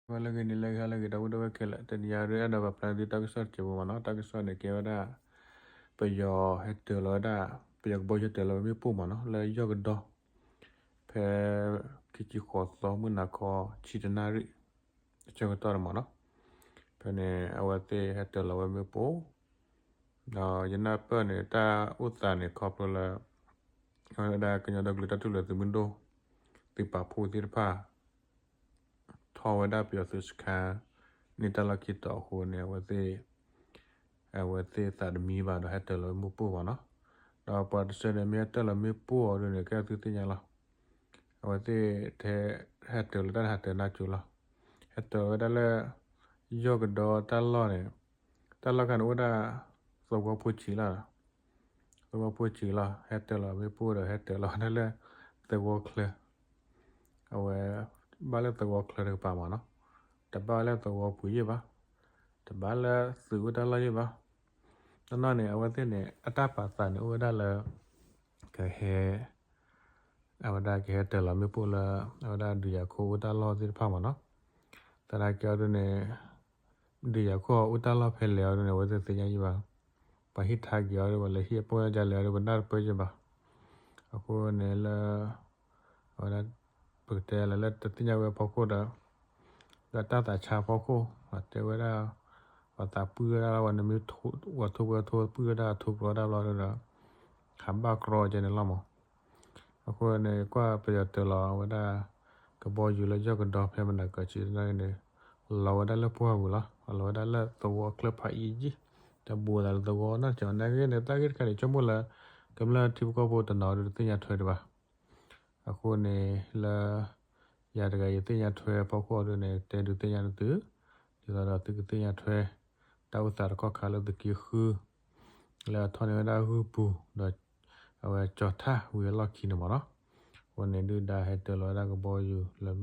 ဝဲလၢဂ့ၤန့ၣ် လၢဂ့ၤဟါလၢဂ့ၤ ဒီပုၢ်ဝဲၢ်ခဲလၢာ်, တနံၤအံၤဒုး အဲၣ်ဒိးပာ်ဖျါသုတၢ်ကစီၣ်တစဲးဖိမ့ၢ်နီၤ. တၢ်ကစီၣ်န့ၣ် ကဲဝဲဒၣ် ပယီၤဟဲတၢၤလီၤဝဲဒၣ် ပယီၤကဘီယူၤဟဲတၢၤလီၤဝဲမ့ၣ်ပိၢ်မ့ၢ်နီၤ လၢယီၢ်ကဒီ ဖဲ ခံဆံဃိးသီ မုၢ်နၤခီ ဆံတနၣ်ရံၣ် အဆၢကတီၢ်န့ၣ်မ့ၢ်နီၤ. ဖဲန့ၣ် အဝဲသ့ၣ်ဟဲတၢၤလီၤဝဲမ့ၣ်ပိၢ် ဒီးယနၢ်ပၢၢ်န့ၣ် တၢ်အိၣ်သးန့ၣ် ခီဖျိလၢ အဝဲဒၣ်ကညီဒီကလုာ်တၢ်ထူၣ်ဖျဲးသုးမုၢ်ဒိၣ် သုးပာ်ဖှိၣ်သ့ၣ်တဖၣ် ထီၣ်ဝဲဒၣ်ပယီၤသုးစခါ န့ၢ်တၢ်လီၢ်ခံတီၤအဃိန့ၣ် အဝဲသ့ၣ် အဝဲသ့ၣ်သးတမံဘၣ်ဒီးဟဲတၢၤလီၤဝဲမ့ၣ်ပိၢ်မ့ၢ်နီၤ. ဒီးပှၤတဆၢန့ၣ် မ့ၢ်ဟဲတၢၤလီၤမ့ၣ်ပိၢ်အီၤဒ်န့ၣ် ကဲသုသ့ၣ်ညါလီၤ. အဝဲသ့ၣ်ထဲ ဟဲတၢၤလီၤတၢ်န့ၣ် ဟးတၢၤနါကၠိလီၤ. ဟဲတၢၤဝဲဒၣ်လၢ ယီၢ်ကဒီတၢ်လီၢ်န့ၣ် တၢ်လီၢ်ခါန့ၣ်အိၣ်ဝဲဒၣ် သဝီဖိဆံးလီၤ. သဝီဖိဆံးလီၤ ဟဲတၢၤလီၤမ့ၣ်ပိၢ်ဒီး ဟဲတၢၤလီၤဝဲဒၣ်လၢ သဝီချၢ အဝဲ ဘၣ်လၢသဝီချၢတကပၤမ့ၢ်နီၤ. တဘၣ်လၢသဝီပူၤယဲၢ်ဘၣ်, တဘၣ်လၢသုးအိၣ်တၢ်လီၢ်ယဲၢ်ဘၣ်. တနီၤန့ၣ် အဝဲသ့ၣ်န့ၣ် အတၢ်ပာ်သးန့ၣ်အိၣ်ဝဲဒၣ်လၢ ကဟဲ အဝဲဒၣ်ကဟဲတၢၤလီၤမ့ၣ်ပိၢ်လၢ အဝဲဒၣ်ဒုးယၤခိၣ်အိၣ်တၢ်လီၢ်သ့ၣ်တဖၣ်မ့ၢ်နီၤ. သနာ်က့အီၤဒ်န့ၣ် ဒုးယၤခိၣ်အိၣ်တၢ်လီၢ်ဖဲလဲၣ်အီၤဒ်န့ၣ် အဝဲသ့ၣ်သ့ၣ်ညါယံၢ်ဘၣ်. ပှၤဟံၣ်ထါက့ၤအီၤဒ် ပှၤလဲၤဟံၣ်အပိၢ်ညါလဲၤအီၤဒ် ပနၢ်တပၢၢ်ယံၢ်ဘၣ်. အဃိန့ၣ်လၢ အဝဲဒၣ် ပကတဲလၢ လၢတသ့ၣ်ညါဝဲအဖီခိၣ်ဒီး ဒီးတၢ်သးဆါအဖီခိၣ် တဲဝဲဒၣ် ပှၤသးပုၢ်ဝဲဒၣ်လီၤ ပှၤနမ့ၢ် ပှၤထိၣ်ပှဲၤထိၣ်ပုၢ်ဝဲဒၣ်ထိၣ်ပြီတၢ်ဘျီဒီး ဟးဘၣ်ကြီကဲန့ၣ်လီၤမး. အဃိန့ၣ် ကွၢ်ပယီၤတၢၤလီၤဝဲဒၣ် ကဘီယူၤလၢယီၢ်ကဒီဖဲမနၤကၢၤဆံတနၣ်ရံၣ်န့ၣ် လီၤဝဲဒၣ်လၢပှၢ်ပူၤလီၤ. လီၤဝဲဒၣ်လၢသဝီချၢဖးယံာ်ယံာ် တဘူးသးလၢသဝီနီတစဲးဘၣ်. နာ်က့န့ၣ် တၢ်ဂ့ၢ်တခါန့ၣ် ဆိကမိၣ်လၢ ကမျၢၢ်ထံဖိကီၢ်ဖိတနီၤဒုးတသ့ၣ်ညါထွဲဒံးဘၣ်. အဃိန့ၣ်လၢ ယၤတဂၤယသ့ၣ်ညါထွဲအဖီခိၣ်အီၤဒ်န့ၣ် တဲဒုးသ့ၣ်ညါနသု ဒ်သိးဒီးသုကသ့ၣ်ညါထွဲ တၢ်အိၣ်သးတကီၢ်ခါလၢသုးက့ဃု လၢအထီၣ်န့ၢ်ဝဲဒၣ်ဂုၢ်ပူၤဒီး အဝဲကၠီၤထၣ်ဝံၤအလီၢ်ခံန့ၣ်မ့ၢ်နီၤ. အဃိန့ၣ်ဒုၣ်ဒါဟဲတၢၤလီၤဝဲဒၣ်ကဘီယူၤလၢ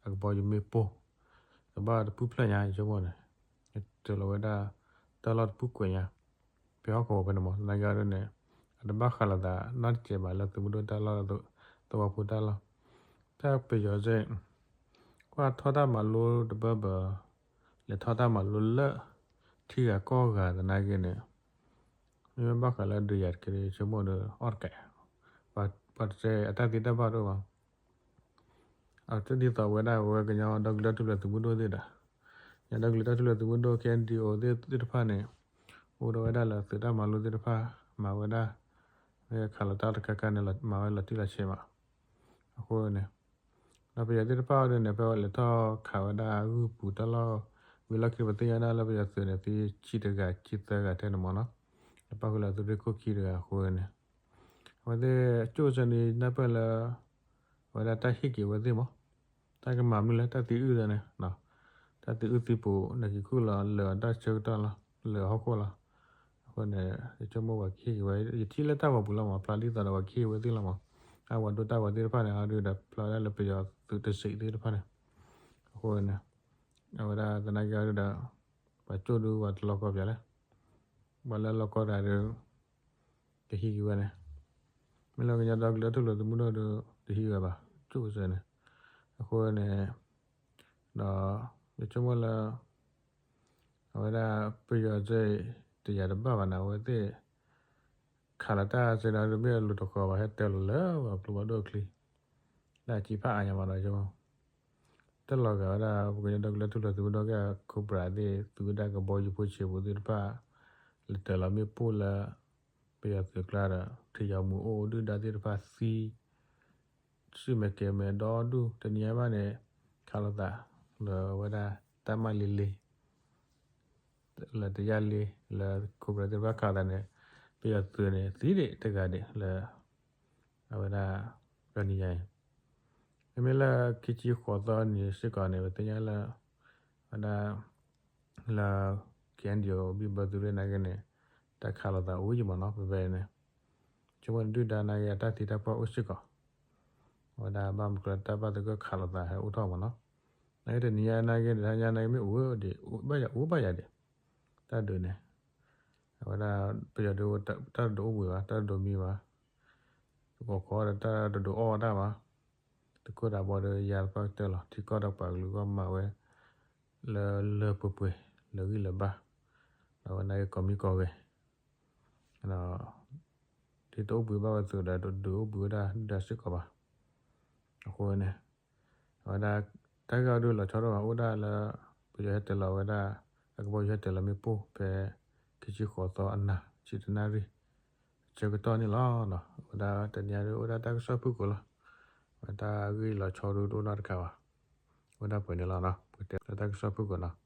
အကဘီယူၤမ့ၣ်ပိၢ် ကဘၣ်တပူၤဖျဲးညါ ယဆိကမိၣ်န့ၣ် တၢၤလီၤဝဲဒၣ် တၢ်လီၢ်တပူၤကွဲးညါ ဖဲဟီၣ်ကဝီၤဖဲန့ၣ်မး သနာ်က့အီၤဒ်န့ၣ် အတဘၣ်ဃးလိာ်သးနီတစဲးဘၣ်လၢသုးမုၢ်ဒိၣ်တၢ်လီၢ် သဝီဖိတၢ်လီၢ် တၢ်ပယီၤစ့ၢ် ကွၢ်ထီၣ်တၢ်မၤလိတဘၢဘၢ လဲၤထီၣ်တၢ်မၤလိလၢ ထံဂၤကီၢ်ဂၤသနာ်က့န့ၣ် မ့မ့ၢ်ဘၣ်ဃးလၢဒုးယၤတက့ၢ် ယဆိကမိၣ်ဒီးအီၣ်တကး ပှၤတစဲးအတၢ်သ့တၢ်ဘၣ်တအိၣ်ဘၣ် အတဒ်သိးဝဲဒၣ်ဝဲကညီဒီကလုာ်တၢ်ထူၣ်ဖျဲးသုးမုၢ်ဒိၣ်သ့ၣ်ဒီး ကညီဒီကလုာ်တၢ်ထူၣ်ဖျဲးသုးမုၢ်ဒိၣ် ခဲအံၤ ဒီး သ့ၣ်တဖၣ်န့ၣ် အိၣ်ဒီးဝဲဒၣ်လၢသုးတၢ်မၤလိသ့ၣ်တဖၣ် မၤဝဲဒၣ် မ့ၢ်ခးလီၤတၢ်တခါခါန့ၣ် မၤဝဲလီၤတံၢ်လီၤဆဲးမး အဃိန့ၣ် ဒီးပယီၤသ့ၣ်တဖၣ်အီၤဒ်န့ၣ် ဖဲဝဲလဲၤထီၣ်ခးဝဲဒၣ်ဂုၢ်ပူၤတၢ်လီၢ် ဝံၤလီၢ်ခံ ပသ့ၣ်ညါဒၣ်လၢပယီၤသုးန့ၣ် သံဆံတဂၤဆံသၢဂၤထဲန့ၣ်မ့ၢ်နီၤ လၢပၣ်ဃုာ်လၢသုးရ့ၣ်ခိၣ်ခံတဂၤအဃိန့ၣ် အဝဲသ့ၣ်ကၠိၣ်စၢၤန့ၣ် နၢ်ပၢၢ်လၢ အဝဲဒၣ်တၢ်ဟ့ၣ်က့ၤဝဲသ့ၣ်မး တၢ်ကမၤမနုၤလဲၣ် တၢ်သံအုၣ်သ့ၣ်န့ၣ် တၢ်သံအုၣ်သံပူၤ နက့ၤခူၣ်လီၤ လၢာ်အတၢ်ဆၢကတီၢ်လီၤ လၢာ်အဟီၣ်ခိၣ်လီၤ အဃိန့ၣ် ယဆိကမိၣ်ပှၤကဟ့ၣ်က့ၤဝဲ ယထံၣ်လၢတၢ်ဂီၤပူၤလီၤမး ဖျါဒ်သိးဒီးပှၤကဟ့ၣ်ဝဲသ့ၣ်လီၤမး အဝဲဒိတၢ်ဝဲသ့ၣ်တဖၣ်န့ၣ် အဒုးဒီးဖျါဝဲဒၣ်လၢပယီၤသုးတစဲးသ့ၣ်တဖၣ်န့ၣ် အဃိန့ၣ် အဝဲဒၣ်သနာ်က့အီၤဒုးဒီး ပှၤကၠိၣ်ဒုးပှၤတလီၤကီပၠးလဲၣ် ပှၤလၢလီၤကီတဂၤဒီး ကဟံးက့ၤဝဲန့ၣ် မ့ၢ်လၢကညီဒီကလုာ်တၢ်ထူၣ်ဖျဲးသုးမုၢ်ဒိၣ်ဒီး တဟံးဝဲဘၣ် ကၠိၣ်စၢၤန့ၣ် အဃိန့ၣ် ဒီး ယဆိကမိၣ်လၢ အဝဲဒၣ်ပယီၤစ့ၢ် တယာ်တဘၣ်ဘၣ်န့ၣ် အဝဲသ့ၣ် ခးလီၤတၢ်စ့ၢ်ဒီး တမ့ၢ်အလူၤတဃီၤဘၣ် ဟဲတၢၤလီၤလၢပှၤကျိဖးဒိၣ်အချံ လၢအစံးဖးအါညါမးဒီး ယဆိကမိၣ် တၢ်လီၤဂာ်ဝဲဒၣ် ပကညီဒီကလုာ်တၢ်ထူၣ်ဖျဲးသုးမုၢ်ဒိၣ်ကဲ Cobra သ့ၣ် သုးဝဲဒၣ်ကဘီယူၤဖိဆံးဖိသ့ၣ်တဖၣ် လဲၤတၢၤလီၤမ့ၣ်ပိၢ်လၢ ပယီၤသုးကျါဒီး ထံယီၤမုၢ်အိၣ်ဒုၣ်ဒါသ့ၣ်တဖၣ်သံ စုၣ်မဲာ်ကဲၤမဲာ်ဒီဒူၣ် တနံၤအံၤဘၣ်န့ၣ် ခးလိာ်သး လၢဝဲဒၣ်တၢ်မၤလ့လ့ လၢတယၢ်လ့ လၢ Cobra သ့ၣ်တဖၣ်ခးလိာ်သးန့ၣ် ပယီၤသုးန့ၣ် သံဒံးတဂၤဒံးလၢ အဝဲဒၣ် တနံၤညါအံၤ မ့မ့ၢ်လၢခံဆံဃိးသီနံၤစ့ၢ်ကီးန့ၣ် ပသ့ၣ်ညါလၢ ဝဲဒၣ် လၢ KNDO ဘံၣ်ဘၢသုးရ့ၣ်နာ်က့န့ၣ် တၢ်ခးလိာ်သးအိၣ်ယံၤမးနီၤ ဖဲဖဲန့ၣ် ဆိကမိၣ်ဒုၣ်ဒါနာ်က့ အတၢ်သံတၢ်ပှၢ်အိၣ်စ့ၢ်ကီး အဝဲဒၣ်ဘၣ်မနုၤလၢတၢ်ဘၣ်သဂၢၢ်ခးလိာ်သးဟဲအိၣ်ထီၣ်မးနီၤ နာ်က့တနံၤညါနာ်က့ တဟါညါနာ်က့မ့ၢ်အိၣ်ဒံး အိၣ်ဘၣ်ယၤအိၣ်ဘၣ်ယၤဒံး တၢ်ဒုးန့ၣ် အဝဲဒၣ်ပယီၤဒုး တၢ်တဒိးအိၣ်ဘှံးဘၣ် တၢ်တဒိးမံဘၣ် တကိးဃီဒီးတၢ်တဒိးအီၣ်တၢ်ဘၣ် သုးခိၣ်ဒးဘီဒီးယၤတပၣ်ကတၢၢ်လီၤ ထံကီၢ်ဒီးပှၤကလုာ်ဂီၢ်မၤဝဲ လၢလၢပှဲၤပှဲၤ လၢဂံၢ်လၢဘါ, ဒီးဝဲဒၣ်ကီၢ်မံကီၢ်ဂဲၤ, ဒီး ဒ်တအိၣ်ဘှံးဘၣ်ဝဲအသိးဒီး ဒုးအိၣ်ဘှံးဝဲဒၣ်ဒုၣ်ဒါစ့ၢ်ကီးဘၣ်. အဃိန့ၣ် အဝဲဒၣ် တၢ်ဂ့ၢ်အံၤဒုးလီၤဆီဒိၣ်မး အိၣ်ဒၣ်လၢ ပယီၤဟဲတၢၤလီၤဝဲဒၣ် အကဘီယူၤဟဲတၢၤလီၤမ့ၣ်ပိၢ်ဖဲ ခံဆံဃိးသီအနၤ ဆံတနၣ်ရံၣ် ဆၢကတီၢ်န့ၣ်လီၤ. အဝဲဒၣ်တနံၤအံၤဒုး အိၣ်ဒၣ်တၢ်ကစီၣ်ဖုၣ်ကိာ်လီၤ. အဝဲတၢ်ဂ့ၢ်လီၤဆီဒုးတအိၣ်နီတခါဘၣ်. အိၣ်ဒၣ်ပှဲၤန့ၣ်လီၤ. ပကတဲလၢတၢ်ကစီၣ်ဖုၣ်ကိာ်နီၤ.